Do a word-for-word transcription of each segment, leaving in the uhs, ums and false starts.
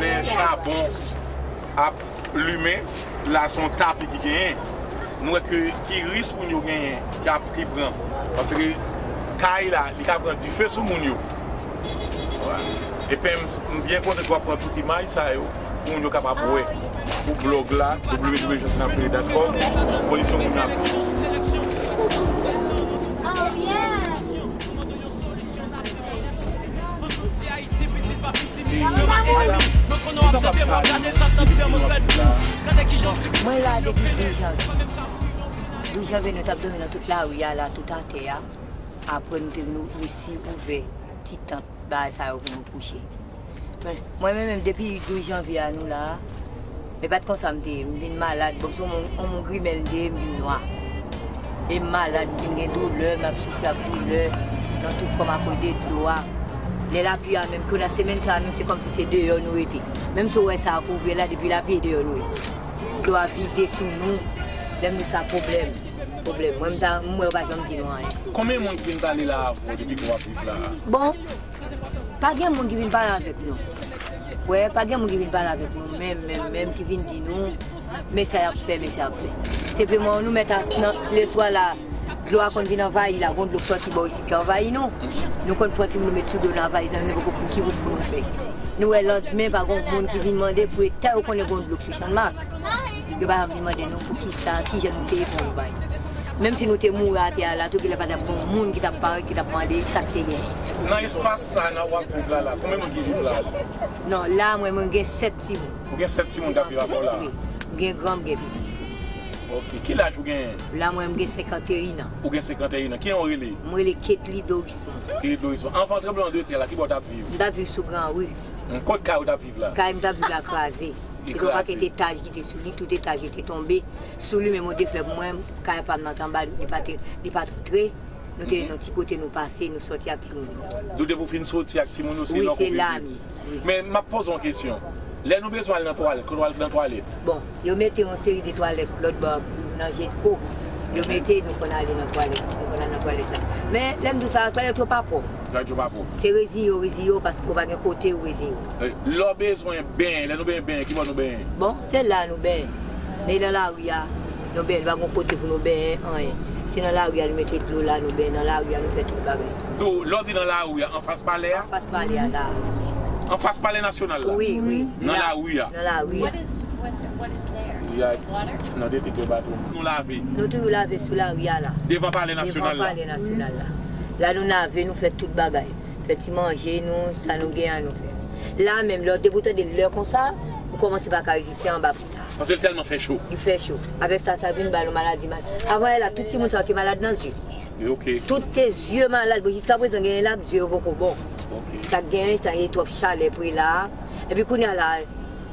Lè chabon ap limen, la se yon tapi ki genyen. Nou wè ke ki risk moun yo genyen, ki ap, ki pran. Paske kay la, li ka pran dife sou moun yo. Epi m, m byen kontan ke w ap pran tout imaj sa yo, pou moun yo kapab wè. Pou blòg la, w w w jan tinaflori dot com, kondisyon moun ap. Mwen la depi douz janvye. Douz janvye, nou t ap dòmi nan tout lari a la, tout atè a. Apre, nou te vin resi ouvè ti tant, bagay sa yo pou nou kouche. Men, mwen menm, menm depi douz janvye a, nou la a. E pa t konsa m te ye. M vin malad. Bon, se yon moun, yon moun grimèl m te ye, m vin nwa. E m malad, m vin gen doulè, m ap soufri ak doulè nan tout kò m akoz de do a. Lè lapli a menm, kounye a semèn sa a, nou, se kòmsi se deyò nou rete. Menm si w wè sa a kouvè la, depi lapli, e deyò nou ye. Dlo a vide sou nou. Lè m di sa, pwoblèm. Pwoblèm. Mwen, m ta, m wè yo pa janm di nou anyen. Konbyen moun ki vin pale la avè w depi ke w ap viv la a? Bon, pa gen moun ki vin pale avèk nou. Wè, pa gen moun ki vin pale avèk nou, menm, menm, menm ki vin di nou, men sa y ap fè, men sa y ap fè. Senpleman, nou mèt a, nan, leswa la, dlo a konn vin anvayi la, gon dlo k sòti bò isit ki anvayi nou. Nou konn pran timoun nou met sou do nou anvayi, nou poko konn ki wout pou nou fè. Nou wè landmen pa gon moun ki vin mande pou eta yo konnen gon dlo k sou Channmas. Yo pa janm vin mande nou poukisa, kijan nou te ye, kòman nou pa ye. Menm si nou te mouri atè a la tou, genlè pa t ap gon moun ki t ap parèt, ki t ap mande sa k te genyen. Nan espas sa a w ap viv la la, konbyen moun ki viv la? Non, la mwen, mwen gen sèt timoun. Ou gen sèt timoun k ap viv avè w la? Wi. M gen gran, m gen piti. Ok. Ki laj ou genyen? La mwen, m gen senkanteyen an. Ou gen senkanteyen an. Kijan w rele? Mwen rele Ketly Dorismond. Ketly Dorismond. Anvan tranblemanntè a la, ki bò w t ap viv? M t ap viv sou Gran Ri. Kot kay ou t ap viv la? Kay m t ap viv la kraze. Li kraze. Te gen yon pakèt etaj ki te sou li, tout etaj yo te tonbe sou li, men Bondye fè pou mwen, kay pa m nan t anba, li pa te, li pa t antre. Nou te nan yon ti kote nou pase, nou sòti ak timoun yo. Donk depi w fin sòti ak timoun yo, se la w konn viv. Wi, se la m ye. Wi. Men m ap poze w yon kesyon. Lè nou bezwen al nan twalèt, kote w al nan twalèt? Bon, yo mete yon seri de twalèt lòt bò nan Jedco. Yo mete, nou konn ale nan twalèt, nou konn al nan twalèt la. Men lè m di w sa, twalèt yo pa pwòp. Twalèt yo pa pwòp. Se reziye w reziye w paske w pa gen kote w reziye w. E, lè w bezwen benyen, lè nou bezwen benyen, ki bò nou benyen? Bon, se la nou benyen. Men nan lari a, nou benyen, nou pa gen kote pou nou benyen, anyen. Se nan lari a nou mete dlo la, nou benyen nan lari a, nou fè tout bagay. Donk, lè w di nan lari a, anfas palè a? Anfas palè a la. Anfas palè nasyonal la? Wi, wi. Nan lari a? Nan lari a. What is, what, what is there? Water? Nan de tèt yo bato. Nou lave. Nou toujou lave sou lari a la. Devan palè nasyonal la? Devan palè nasyonal la. La nou lave, nou fè tout bagay. Fè ti manje nou, sa nou gen an nou fè. La menm, lè w, depi w tande lè konsa, ou kòmanse pa ka reziste anba fri a. Paske l tèlman fè cho. Li fè cho. Avèk sa, sa vin ba nou maladi mal. Avan yè la, tout timoun sa yo te malad nan zye. Ok. Tout te zye malad. Bon, jiskaprezan, genyen la k zye yo poko bon. Ok. Sa k genyen, tan e twòp chalè prela a. Epi kounye a la,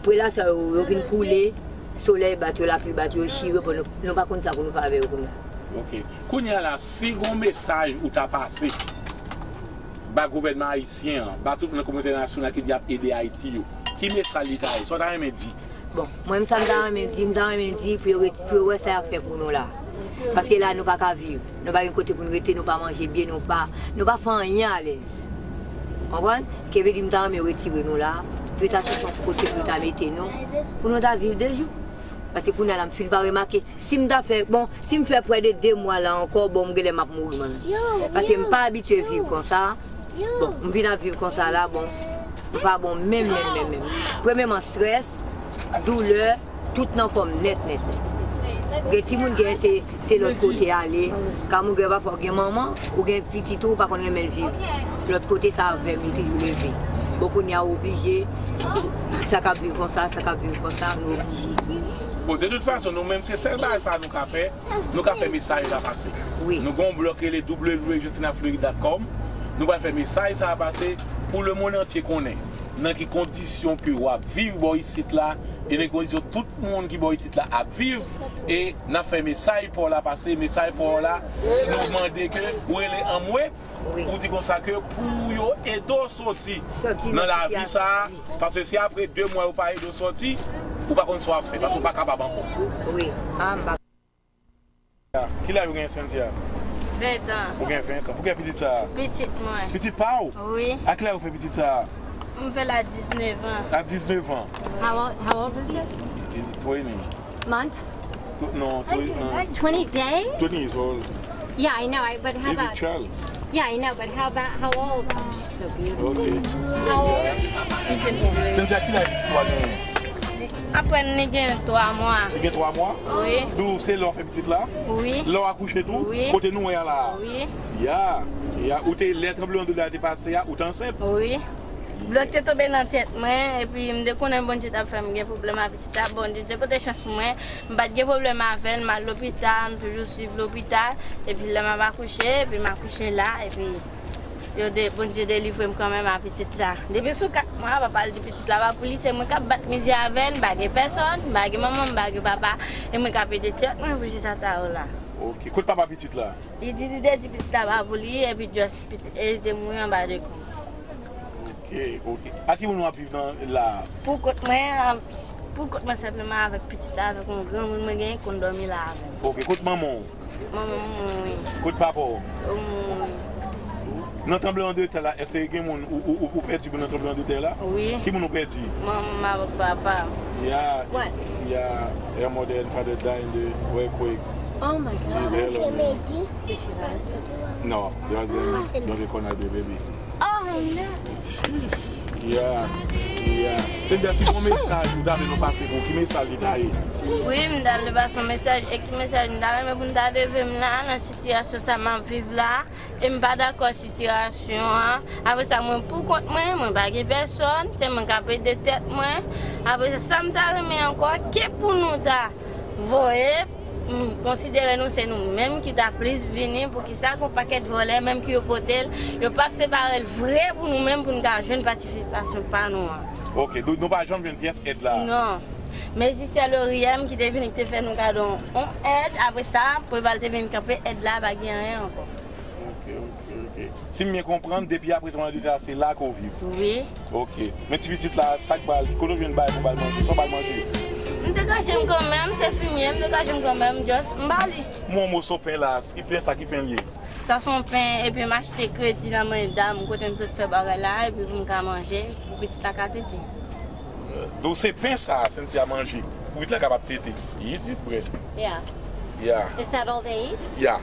prela sa yo, yo vin koule. Solèy bat yo, lapli bat yo, yo chire, bon, nou, nou pa konn sa pou nou fè avè yo kounye a. Ok. Kounye a la, si gon mesaj ou ta pase ba gouvènman ayisyen an, ba tout moun nan kominote entènasyonal ki di y ap ede Ayiti yo, ki mesaj li ta ye? Sa w ta renmen di? Bon, mwen menm sa m ta renmen di, m ta renmen di pou yo ret-, pou yo wè sa y ap fè pou nou la. Paske la nou pa ka viv. Nou pa gen kote pou nou rete, nou pa manje byen, nou pa, nou pa fè anyen alèz. Konprann? Ke vle di m ta renmen yo retire nou la, pou yo ta chèche yon kote pou yo ta mete nou, pou nou ta viv de jou. Paske kounye a la m fin pa remake, si m ta fè, bon, si m fè prè de de mwa la ankò, bon, m genlè m ap mouri mwen menm. Paske m pa abitye viv konsa. Bon, m vin ap viv konsa la, bon, m pa bon menm, menm, menm, menm. Premyèman, strès, doulè, tout nan kò m nèt, nèt, nèt. Gen timoun, gen se, se lòt kote ale. Ka moun gen pafwa ou gen manman, ou gen pitit ou, ou pa konn renmen l viv. Lòt kote sa avè m, yo toujou leve. Bon, kounye a ou oblije, sa k ap viv konsa, sa k ap viv konsa, nou oblije. Bon, de tout fason, nou menm, se sèl bagay sa nou ka fè. Nou ka fè mesaj la pase. Wi. Nou gen yon blòg ki rele w w w jan tinaflori dot com. Nou pral fè mesaj sa a pase pou lemonn antye konnen nan ki kondisyon ke w ap viv bò isit la, e nan ki kondisyon tout moun ki bò isit la ap viv, e n ap fè mesaj pa w la pase, mesaj pa w la, si nou mande ke ou rele anmwe, wi, pou di konsa ke pou yo ede w soti nan lavi sa a, paske si apre de mwa yo pa ede w soti, ou pa konn sa w ap fè, paske ou pa kapab ankò. Wi. A, m pa Ki laj ou genyen, Cynthia? Ven tan. Ou gen ven tan. Pou kiyès pitit sa a? Pitit mwen. Pitit pa w? Wi. A ki laj ou fè pitit sa a? M fè l a diznèf an. À dix-neuf ans. How old, how old is it? Is it twenty? Months? Tw- No, twenty, uh, twenty days? twenty years old. Yeah, I know. I, but how Is it about? Charlie? Yeah, I know. But how about how old? Oh, she's so beautiful. Ok. How old? Cynthia, ki laj pitit ou a genyen? Apre li gen twa mwa. Li gen twa mwa? Wi. Dou se lè w fè pitit la? Wi. Lè w akouche tou? Wi. Kote nou wè a la? Wi. Ya. Ya. Ou te lè tranblemanntè a te pase a, ou te ansent? Wi. Blòk te tonbe nan tèt mwen, epi m te konnen Bondye t ap fè m gen pwoblèm ak pitit la. Bondye te pote chans pou mwen. M pa t gen pwoblèm avè l, m al lopital, m toujou swiv lopital. Epi lè m ap akouche, epi m akouche la, epi yo de, Bondye delivre m kanmenm a pitit la. Depi sou kat mwa, papa l di pitit la pa pou li, se mwen k ap bat mizè avè l, m pa gen pèsòn, m pa gen manman, m pa gen papa, e mwen k ap ede tèt mwen pou jis ata yo la. Ok. Kote papa pitit la? Li di li te di pitit la pa pou li, epi just pitit, e te mouri anba de kou. Ok, ok. A ki moun w ap viv nan la? Pou kont mwen, pou kont mwen senpleman avèk pitit la, avèk yon granmoun mwen genyen ki konn dòmi la avè m. Ok, kote manman w? Manman m mouri. Kote papa w? Yo mouri. Nan tranblemanntè la, èske gen moun ou, ou, ou, ou pèdi moun nan tranblemanntè la? Wi. Ki moun ou pèdi? Manman m avèk papa m. Ya, ya, her mother and father died in the earthquake. Oh my She's God. here, Lord. Did she rise? No, they are going, don't recognize the baby. Oh no. Ya, ya. Cynthia, si yon mesaj ou ta vle nou pase pou ki mesaj li ta ye? Wi, m ta vle pase yon mesaj. E ki mesaj m ta renmen pou n ta leve m la nan sitiyasyon sa m ap viv la? E m pa dakò sitiyasyon an. Apre sa, mwen pou kont mwen, mwen pa gen pèsòn, se mwen k ap ede tèt mwen. Apre sa, sa m ta renmen ankò, ke pou nou ta voye, m konsidere nou se nou menm ki ta plis vini, poukisa gon pakèt vòlè menm ki yo pote l, yo p ap separe l vre pou nou menm pou n ka jwenn patisipasyon pa nou an. Ok, nou, nou pa janm jwenn pyès èd la? Non. Men se sè Loriyèm ki te vini ki te fè nou kado yon èd, apre sa, Preval te vin kanpe èd la, pa gen anyen ankò. Ok, ok, ok. Si m byen konprann, depi apre tranblemanntè a, se la ke w viv? Wi. Ok. Men ti pitit la, sa k ba l, kote w jwenn bagay pou ba l manje? Sa w ba l manje? M te ka jwenn kanmenm, se fimye, m te ka jwenn kanmenm, just m ba li. Mwen, mwen, se yon pen la, ki pen sa, ki pen l ye? Sa se yon pen, epi m achte kredi nan men dam, kote m sot fè bagay la, epi pou m ka manje, pou pitit la ka tete. Donk se pen sa, Cynthia manje, pou pitit la kapab tete. Eat this bread. Yeah. Ya, Is that all they eat? ya,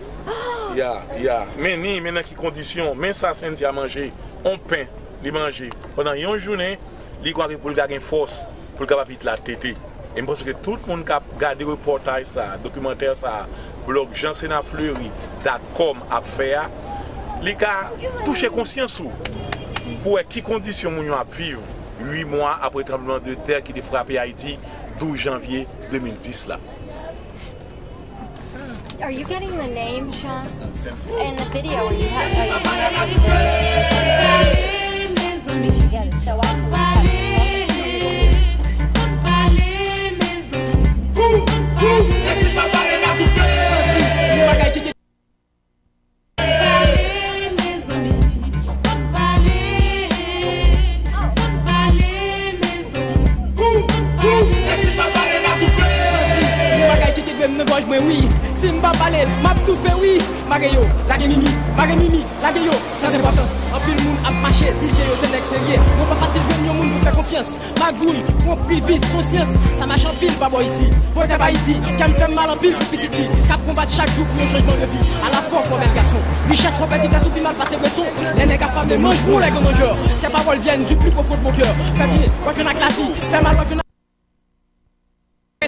ya, ya. Men ni, men nan ki kondisyon, men sa Cynthia manje, yon pen, li manje. Pandan yon jounen, li kwake pou l ka gen fòs, pou l kapab pitit la tete. E m panse ke tout moun k ap gade repòtaj sa, dokimantè sa, blòg Jean Sénat Fleury dot com ap fè a, li ka touche konsyans ou pou wè ki kondisyon moun yo ap viv uit mwa apre tranblemanntè ki te frape Ayiti douz janvye de mil dis la. Are you getting the name, Sean? In the video, you have, oh, you have the name. Get it. So I can look at it. Yon bagay ki gen Yon bagay ki kenbe m nan gòj mwen, wi. Si m pa pale, m ap toufe, wi. Mare yo, lage mimi, mare mimi, lage yo, san enpòtans. Anpil moun ap mache, di ke yo se nèg serye. Men pa fasil jwenn yon moun pou fè konfyans. Magouy, pran privis, son syans. Sa mache anpil pa bò isi. Pwotèb Ayiti, kè m fè m mal anpil pou pitit li. K ap konbat chak jou pou yon chanjman de vi. Alafwa, fò bèl gason. Richès, fò pèdi tèt ou pi mal pase bweson. Lè nèg afame, manj mou, lè gran manjè. Ces paroles viennent du plus profond de mon cœur. Fè byen, w ap jwenn ak lavi. Fè mal, w ap jwenn ak.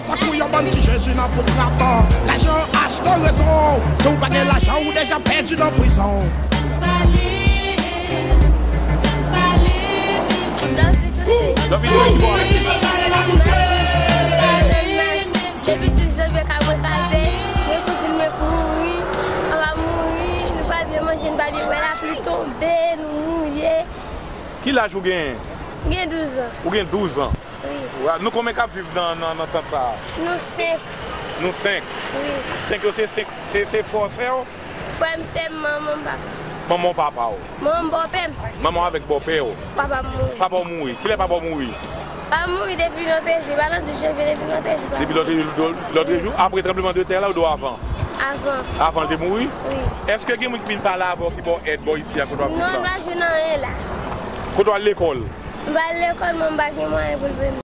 Tankou yon bann ti Jezi nan pwograp. Lajan achte rezon. Si w pa gen lajan, ou deja pèdi nan prizon. Depi douz janvye ka mwen kraze, mwen kouzin mwen mouri, papa mouri, nou pa byen manje, nou pa byen bwè, lapli tonbe, nou mouye. Ki laj ou genyen? M gen douz an. Ou gen douz an. Wi. Wa, nou konbyen k ap viv nan, nan, nan tant sa a? Nou senk. Nou senk. Wi. Senk yo se senk, se, se frè w, sè w? Frè m, sè m, manman m, papa. Manman w, papa w. Manman m, bòpè m. Manman w avèk bòpè w. Papa m mouri. Papa w mouri. Kilè papa w mouri? Papa m mouri depi nan te jou, pa nan douz janvye, depi nan te jou. Papa Depi lòt, lòt, lòt jou, apre tranblemanntè la ou do avan? Avan. Avan l te mouri? Wi. Èske gen moun ki vin pale avè w ki ba w èd bò isi a kote w ap viv Non, m la? pa jwenn anyen la. Kote w al lekòl? M pa al lekòl, men m pa gen mwayen pou l peye m.